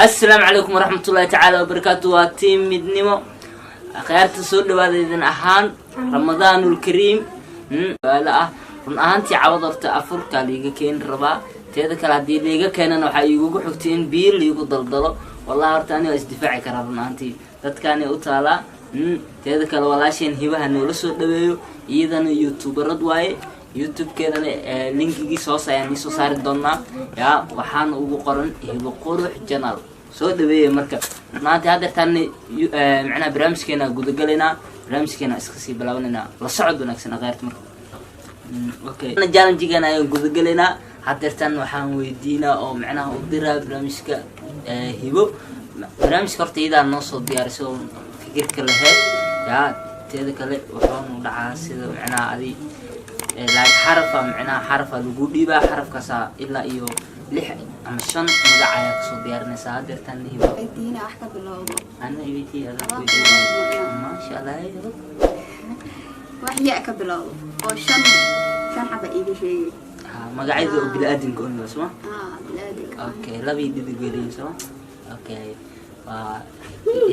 Asalaamu calaykum waraxmatullahi tacaala wabarakaatu. Waa team Midnimo. Akhyaarta, soo dhawaada idin ahaan. Ramadaanul kariim. Su'aalo ah run ahaantii cawad horta afurkaa liiga keeni rabaa. Teeda kale, haddii liiga keenana, waxaa iigugu xigtay in biyo liigu daldalo. Wallahi horta aniga isdifaaci karaa run ahaantii, dadkaani u taalaa. Teeda kale, walaasheen Hibaha noola soo dhaweeyo. Iyadana youtuberad waaye. YouTube-keedana linkigiisa hoos ayaan iisoo saari doonaa. Yaa waxaana ugu qoran Hibo Qurux Channel. Soo dhaweeya. Marka runaantii haddeertaan macnaha barnaamijkeena gudagalaynaa, barnaamijkeena iska sii bilaabanaynaa. La socod wanaagsan, akhayrta. Marka okay, challengegeena ayaan gudagalaynaa. Haddeertaan waxaan weydiinaa oo macnaha u diraa barnaamijka Hibo. Barnaamijka horta iyadaa noo soo diyaarisay oo fikirka lahayd. Yaa teeda kale, wuxuunu dhacaa sida macnaha adi like xarafa, macnaha xarafa lagu dhiibaa. Xarafkaasaa ilaa iyo lix ama shan magac ayaa kasoo diyaarinaysaa. Haddeertaan Hibo Weydiina wax ka bilowdo. Ana weydiiy, adaa weydiiy. Maasha Allah, Hibo. Wax ya ka bilowdo oo shan shan xaba iiga sheegay. Ha, magacyada oo bini-aadamka un soma? Ah, bilaadanka. Okay, labii dhidig weliyin soma? Okay, waa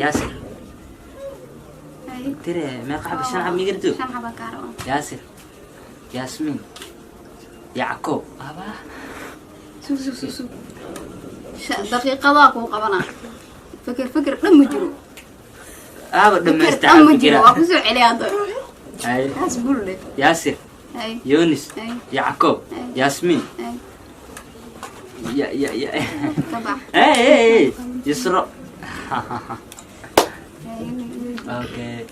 Yaasir. Hay. Tire meeqa xaba? Shan xaba migarto? Shan xaba kaa raba. Yaasir, Yaasmiin, Yacqoob, aba. Sug, sug, sug, sug. Daqiiqadaa kuu qabanaa. Fikir, fikir dhan ma jiro. Aaba Fikir dhamaysta. dhan ma jiro, waa kusoo celiya hadda. Hay. Kaas bul dheh. Yaasir. Hay. Yunis. Hay. Yacqoob. Hay. Yaasmiin. Hay. Ya ya ya. Ka bax. Hey hey hey, Yusro. Hay. Okay,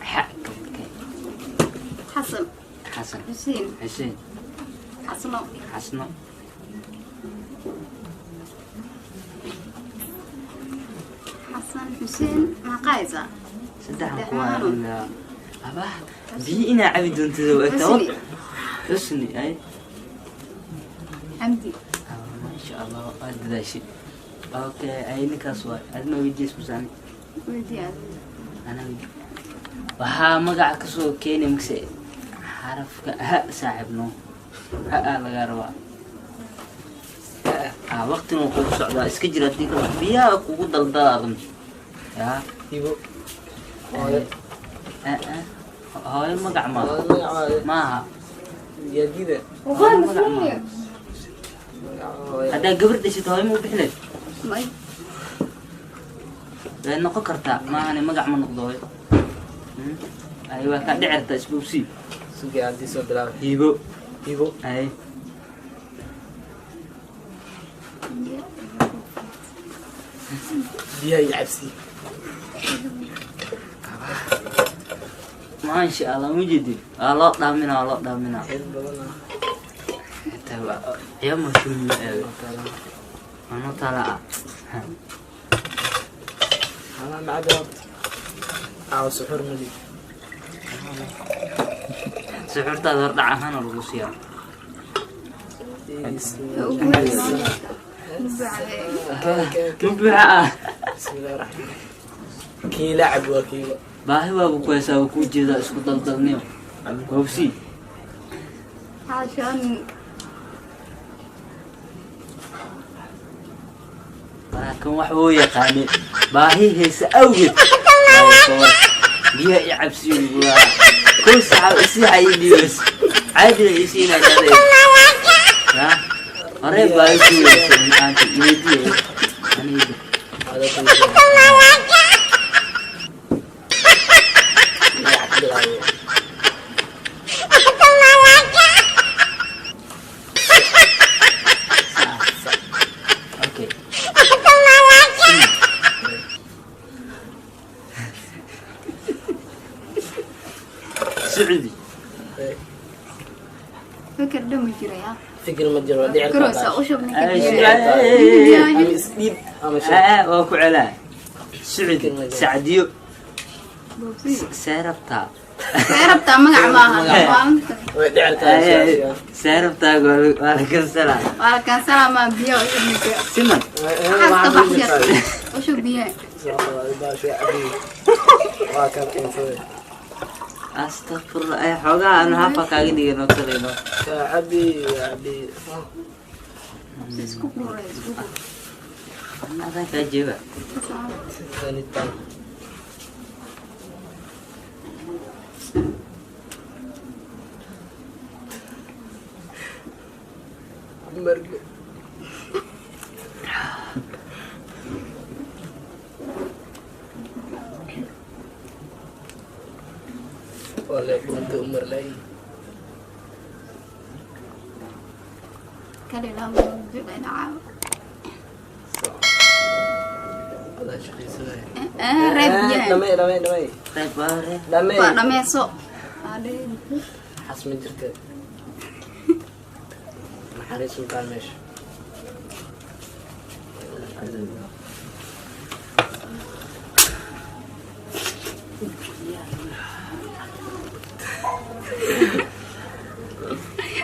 xa, okay. Xasan. Xasan. Xuseen. Xuseen. Xasno. Xasno. Xasan, Xuseen, maqaysa. Saddexan kuwaa ilaa aba biyo inaa cabi doontida u egta. Xusni. Xusni ay. Xamdi. Ah, maasha Allah, waad dadaashay. Okay, ay, ninkaas waay. Adma weydiis musaani? Weydiyaa. Anaa weydi. Waxaa magaca kasoo keenay mise xarafka ha, saaxiibno, ha a lagaa rabaa. Ah, waqtina wuu kugu socdaa. Iska jira, haddii kale biyaha kugu daldalaadan yaa. Hibo. Hooyo. Eh, eh. Hooyo magac maaha. Hooyo magac waaye. Maaha. Yaadida. Hooyo magac maaha. Magac hooyo. Haddaa gabar dhashid, hooyo ma u bixileed? May. Way noqon kartaa, maahane magac ma noqdo hooyo. Ay, waa kaa dhici kartaa, isbuubsii. Sugi haddii soo bilaabay. Hibo. Hibo. Ay. Biyaha iyo cabsi. Maasha Allah, mujidi waa loo dhaaminaa, waa loo dhaaminaa. Xil badan ah. Xitaa waa ciyaar masuul eego anoo tala ah. Anaa macada horta. Aawo suxuur mali. Suxuurtaada hordhac ahaan oo lagu siiyaa. Ma buuxa ah? Bismillahi raxmaan. Kiila cab, waa kiilo. Baahi waaba ku haysaa, waa kuu jeedaa. Isku daldalniyo hobsii. Xaashan. Kan wax wuu yaqaane, baahi haysa awgeed biyaha i cabsiyo waa kow saxa isiixa ii dhiibays caadiga ii siinaya. Ya horey baahi ku weysa maanta iweydiiye aniga. Magac ka bilaabo. Okay. Sacuudi. Fikir dhan ma jiro yaa. Fikir ma jiro, dhici Fikiraysa kartaa. u shub ninka Ay, biyaha. Ama isdhiib ama sheeg. Waa ku celaa. Sacuudi, Sacdiyo. Boobsiin. See rabtaa? See rabtaa magac maaha. Magac. Maalinta. Way dhici kartaa. See rabtaa, waa la kansalaa. Waa la kansalaa maa, biyaha u shub ninka. Siman. Waxaas ka bax yar. U shub biyaha. Waa kan keensaday. Astaqfirullah, ay, xoogaha anu hafa kaaga dhigay noo talayno. Cabi cabi. Isku kuure, isku kuure. Adaa kaa jeeba. Sanitan. Margo. Wala bunta umar lay. Kali laa duceyna caawa. Adaa shaqaysanaya. Reeb biyaha. Dhamay, dhamay, dhamay. Reeb waa reeb. Dhamay. Waa dhameyso. Adhe. Xas ma jirta. Naxariis sultaan meesha.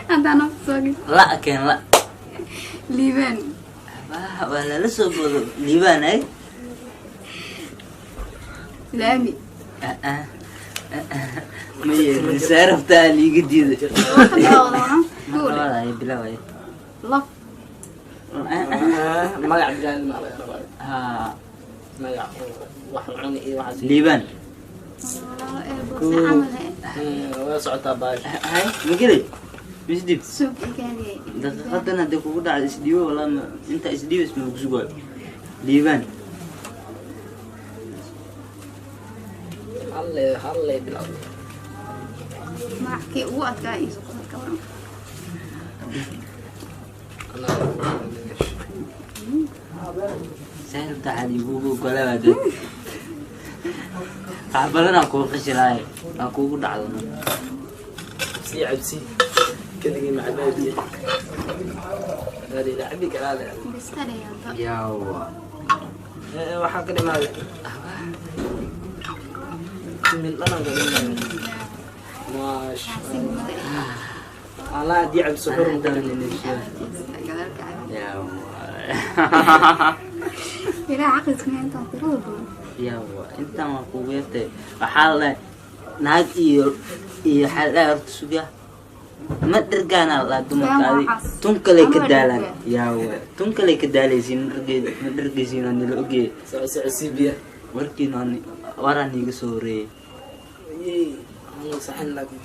Haddaa nafta soo gis. La keen la. Liibaan. Waa lala soo boodo liibaan ay. Laami. Ma yeelin seeraftaa liiga diiday. Waxa bilowdana. Labaad ay bilaaway. Laf. Magac bilaal ma laga rabaa. Haa. Magac wax la cuni iyo waxaas. Liibaan. Waa socotaa baash. Hay, ma gelay? Isdhiib. Suug ikaadiyay. Daqiiqadan haddii kugu dhacdo isdhiibo walaa inta isdhiibis ma kugu sugaayo. Liibaan. Halle halle bilaw. Magackii ugu adkaa iyo soo qabad ka waran. Seerafta waxaa liigugu ogolaa dad. Wax badan aan kugu qashilaay. Aan kugu dhacdo. Sii cabsi. Keligii macbaa biyo. Hadi la cabi karaa. Bas adhayaanta. Yaawa. Waxaa ka dhimaaday. Min dhanan ka dhimaaday. Maasha Allah. Allah haddii cabso xur ma Gadaalka cabi. Yaawa. Ilaa caqliska intaa tirada badan. Yaawa. Intaan waa kugu yartay. Waxaa la naag iyo iyo waxaa la horta sugaa. Ma dhergaana la dumarka adi tun kale ka daalaan. Yaawa. Tun kale ka daalaysiin ma dhergeysiin waa nila ogyahay. Soco soco sii biya. Warkiina waraa niiga soo horeeyay. Yey, anu saxan laakiin.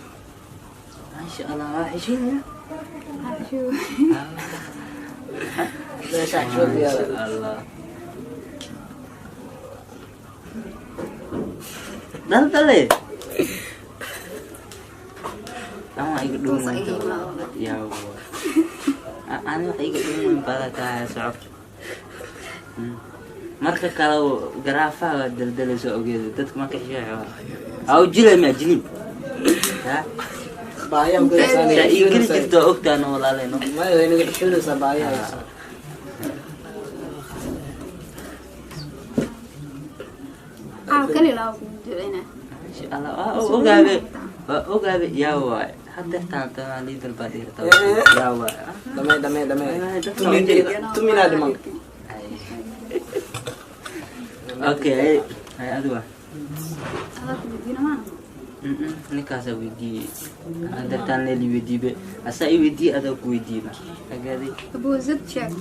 Maasha Allah, waa xishoonaya. Meesha xishood Maasha yaala. Allah. Daldale. Ama iga Toos dhuuman iga imaado. Yaawa. Ani wax iga dhuuman badan tahay socob. Marka kale garaafaha waa daldalaysa ogeeda dadka marka xishooya. Aa u jilay ma jilin. Ha? Baahiyaa ku haysaanaya. Saa ii geli jirto ogtaana walaaleyno. Maya, way naga xishoonaysaa baahiyaa haysaa. Caawa kali laa kugu duceynaa. Maasha Allah, waa ogaabe. Waa ogaabe yaa waay. Haddeertaan tanaa liidal baa dhiirta. Yaa waay. Dhamay, dhamay, dhamay. Ay, Tuminaa dhiman. Okay, hay adiga. Adaa ku weydiina maana. Ninkaasaa weydiiyey. Haddeertaan leeli weydiibe. Asaa i weydiiyey adaa ku weydiiyey. Agaaday. Aboosad sheeg.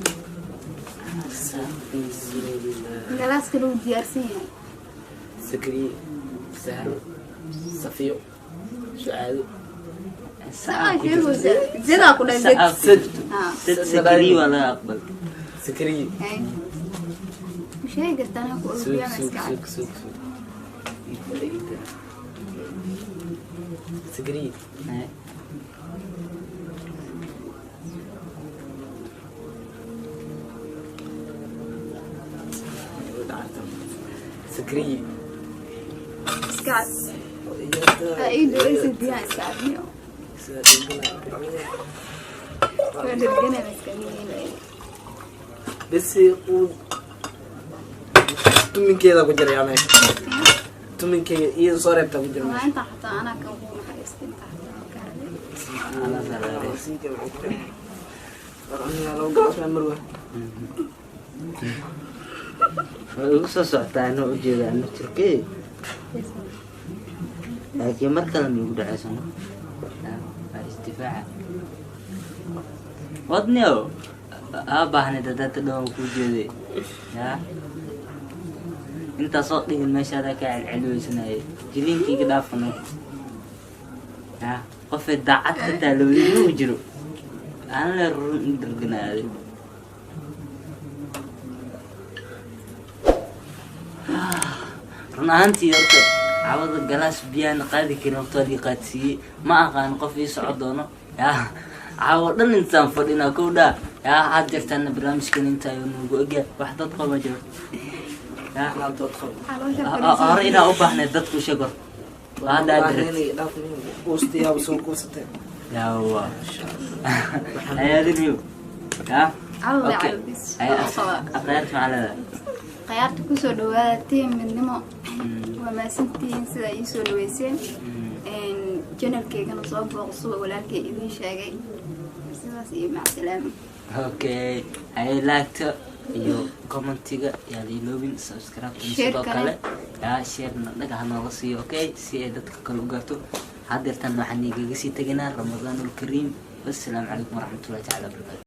Galaaska lagu diyaarsan yahay. Sakriye, Sahro, Safiyo, Sucaado. Saa sheegaysaa. Zidaa ku dhahay zid. Sacaa ku jirto. Haa. Sad sakriye waa laga aqbal. Sakriye. Hay. Ma sheegi kartaa anaa ku Sug, ogoyaa sug, iska cad. sug, sug, sug. Sakriye. Hay. Sakriye. Iska cad. Aa ii duceysa biyaha iska cabniyo. Waa dherganaa iska niyeelaya. Bes uu tuminkeeda ku jira yaa meesha. Tuminkeeda iyada soo reebta ku jira Waa meesha. intaa xataa anaa kan kugu naxariista intaa xataa ka rabay. Allah salaare. Way igu soo socotaa anoo ujeeda ano jirkee. Laakiin mar kale ma igu dhaceysano. Waa isdifaaca. Wadniyow. Aa baahnayd haddaad dhan kuu jeeday. Yaa intaasoo dhigin meeshaadaa kaa celceliweysanayay, jiliinkayga dhaafano. Yaa qofay daacad ka taalowday ma jiro, aan le run u dharganaaday. Run ahaantii horta cawada galaas biyaan qaadi karin, horta waa lii qaadsiiyey. Ma aqaan qof ii soco doono. Yaa caawo dhan intaan fadhinaa kow dhaa. Yaa had jirtaana barnaamijkan inta ayuu noogu egyahay. Wax dad qaba jiro? Yaa Hal dood qabo. Caloosha. Hore inaa u baahnayd dadku sheeg hor. Waa hadda aad direct. Uustiyaaba soo kuusatay. Yawa ayaadiniyo yaa. Alla. Okay. Calbis. Aqyaarta maxaa leedahay? Khiyaarta, kusoo dhawaada team Midnimo. Waa mahadsantihiin sida ii soo dhaweyseen. Channelkeygana soo booqso, walaalkay idiin sheegay. Sidaas iyo macsalaama. Okay, haye, laagta iyo commentiga yaa liiloobin, subscribe sidoo Share-kana. kale. Yaa sharena dhagaha nooga siiyo, okay, si ay dadka kale u gaarto. Haddeertan waxaan igaga sii tegaynaa Ramadaanul Kariim. Wassalaamu calaykum waraxmatullahi tacala wabarakaatu.